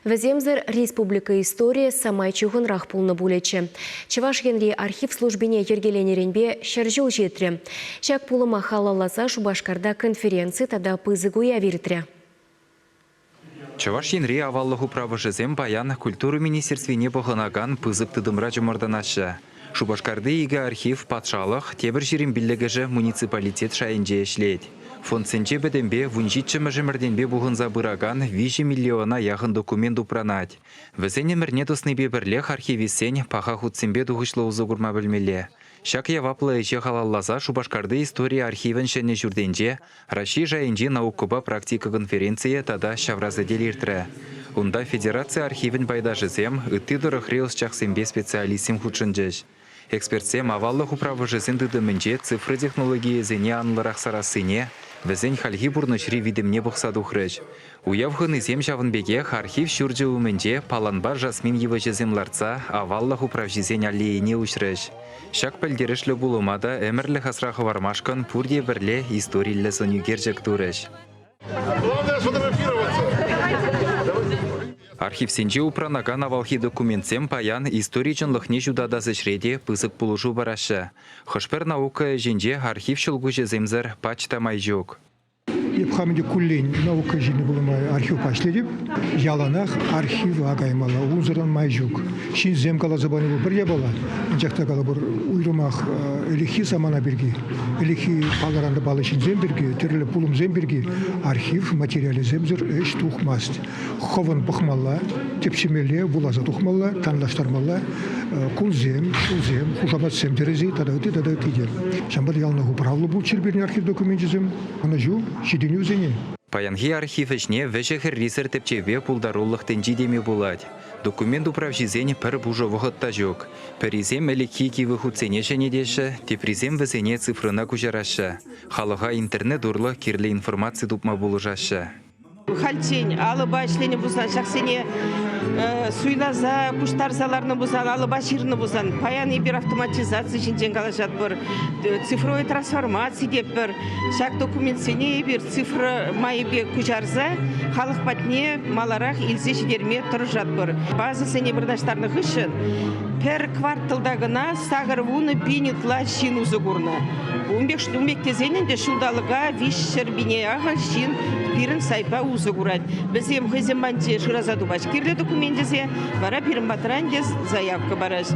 Вӗсемсӗр республика историйӗ самай чухӑнрах пулнӑ пулӗччӗ. Чӑваш Енри архив службине йӗркеленӗренпе 100 ҫул ҫитрӗ. Ҫак пулӑма халалласа Шупашкарта конференци тата пысӑк уяв иртрӗ. Чӑваш Енри аваллӑх управӑшӗсем паян Культура министерствине пӑхӑнакан пысӑк тытӑмра чӑмӑртанаҫҫӗ. Шупашкарти икӗ архив патшалӑх, тепӗр 25-ӗшӗ муниципалитет шайӗнче ӗҫлет. Фондсенче пӗтӗмпе 17-мӗш ӗмӗртенпе пухӑнса пыракан 3 миллиона яхӑн документ упранать. Вӗсен ӗмӗрне тӑснипе пӗрлех архивистсен паха хутсемпе тухӑҫлӑ усӑ курма пӗлмелле. Ҫак яваплӑ ӗҫе халалласа Шупашкарти истори архивӗн ҫӗнӗ ҫуртӗнче Раҫҫей шайӗнчи наукӑпа практика конференцийӗ тата ҫавра сӗтел иртрӗ. Унта федераци архивӗн пайташӗсем, ытти тӑрӑхри ӑсчахсемпе специалистсем хутшӑнчӗҫ. Экспертсем аваллӑх управӑшӗсен тытӑмӗнче цифра технологийӗсене анлӑрах сарассине, вӗсен хальхи пурнӑҫри витӗмне пӑхса тухрӗҫ. Уяв хӑнисем ҫавӑн пекех архив ҫурчӗ умӗнче паланпа жасмин йывӑҫӗсем лартса аваллӑх управҫисен аллейине уҫрӗҫ. Ҫак пӗлтерӗшлӗ пулӑма та ӗмӗрлӗх асра хӑвармашкӑн пурте пӗрле историллӗ сӑнӳкерчӗк турӗҫ. Главное сфотографироваться. Архивсенче упранакан авалхи документсем паян истори чӑнлӑхне ҫутатас ӗҫре те пысӑк пулӑшу параҫҫӗ. Хӑш-пӗр наука ӗҫӗнче архив ҫӑлкуҫӗсемсӗр пач та май ҫук. Эп хам ӗнтӗ куллен наука ҫынни пулнӑ май архивпа ӗҫлетӗп. Яланах архива каймалла, унсӑрӑн май ҫук. Ҫынсем каласа пани вӑл пӗр япала, анчах та калӑпӑр, уйрӑмах ӗлӗкхи самана пирки, ӗлӗкхи паллӑран та паллӑ ҫынсем пирки, тӗрлӗ пулӑмсем пирки архив материалӗсемсӗр ӗҫ тухмасть. Хӑвӑн пӑхмалла, тӗпчемелле, вуласа тухмалла, танлаштармалла. Кунсем, ҫулсем, хушаматсем тӗрӗс-и тата ытти, тата ытти те. Ҫавӑнпа та яланах управлӑ пулччӑр пирӗн архив докуменчӗсем. Ӑнӑҫу, ҫитӗнӳсене. Паянхи архив ӗҫне вӗҫӗ-хӗррисӗр тӗпчевпе пултарулӑх тӗнчи теме пулать. Документ управҫисен пӗр пушӑ вӑхӑт та ҫук. Пӗрисем ӗлӗкхи кивӗ хутсене ҫӗнетеҫҫӗ, теприсем вӗсене цифрӑна куҫараҫҫӗ. Халӑха интернет урлӑ кирлӗ информаци тупма пулӑшаҫҫӗ. Хальччен алӑпа ӗҫленӗ пулсан, ҫаксене суйласа пуҫтарса ларнӑ пулсан, алӑпа ҫырнӑ пулсан, паян эпир автоматизаци ҫинчен калаҫатпӑр, цифровой трансформаци тетпӗр. Ҫак документсене эпир цифра майӗпе куҫарса халӑх патне маларах илсе ҫитерме тӑрӑшатпӑр. Базӑсене вырнаҫтарнӑ хыҫҫӑн пӗр кварталта кӑна 80 пин ытла ҫын усӑ курнӑ. Ун пек, ун пек тесен ӗнтӗ ҫулталӑка 300 пине яхӑн ҫын пирӗн сайтпа усӑ курать. Вӗсем хӑйсем патӗнче шыраса тупаҫ кирлӗ документсене, вара пирӗн патра ӗнтӗ заявка параҫ.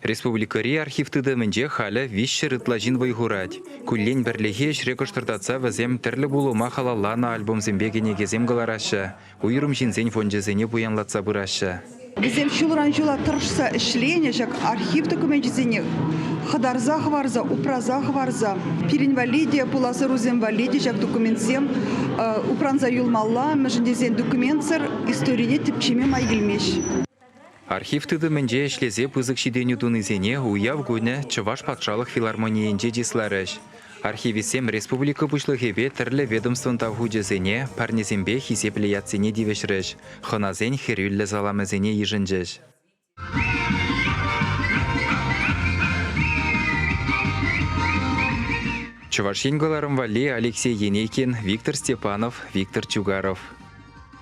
Республикӑри архив тытӑмӗнче халӗ 300 ытла ҫын вӑй хурать. Куллен пӗрлехи ӗҫре кӑштӑртатса вӗсем тӗрлӗ пулӑма халалланӑ альбомсемпе кӗнекесем кӑлараҫҫӗ, уйрӑм ҫынсен фончӗсене пуянлатса пыраҫҫӗ. Вӗсем ҫулран ҫула тӑрӑшса ӗҫленӗ ҫак архив докуменчӗсене хӑтарса хӑварса, упраса хӑварса пирӗн валли те, пулас ӑрусем валли те ҫак документсем упранса юлмалла, мӗншӗн тесен документсӑр историне тӗпчеме май килмест. Архив тытӑмӗнче ӗҫлесе пысӑк ҫитӗнӳ тунисене уяв кунӗ Чӑваш патшалӑх филармонийӗнче чысларӗҫ. Архивистсем республика Пуҫлӑхӗпе тӗрлӗ ведомствӑн тав хучӗсене, парнесемпе хисеплӗ ятсене тивӗҫрӗҫ, хӑнасен хӗрӳллӗ саламӗсене йышӑнчӗҫ. Чӑваш Ен кӑларӑм валли Алексей Енейкин, Виктор Степанов, Виктор Чугаров.